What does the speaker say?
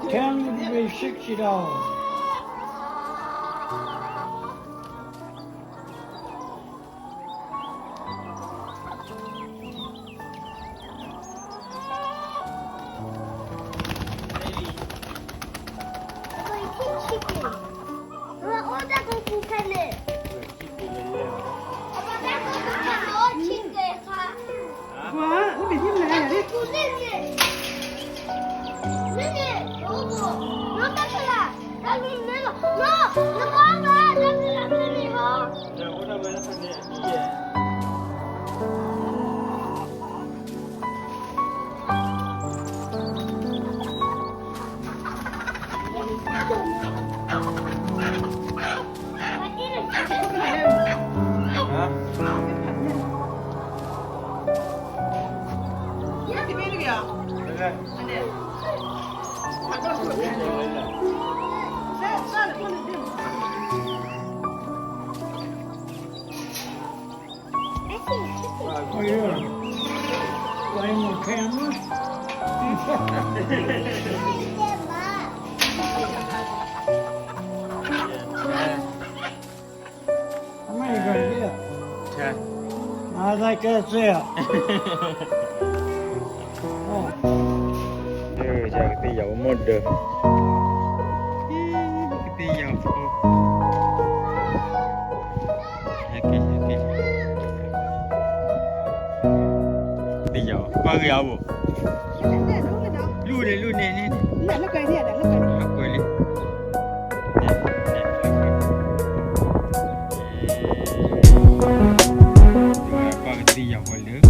Ten rupees, sixty dollars. Oh, yeah. Blame the camera. How many you gonna get? Ten. I think that's it. Oh. ကသ့ၣ်ယၤအိၣ်မ့ၢ်ဒၢ, ကသ့ၣ်ယၤဖိ, ကသ့ၣ်ယၤ, ပှၤဂ့ၤအဘိ, လူန့ၣ် လူန့ၣ်န့ၣ်, ကွဲးလံ, ပှၤကသ့ၣ်ယၤဖိလၢ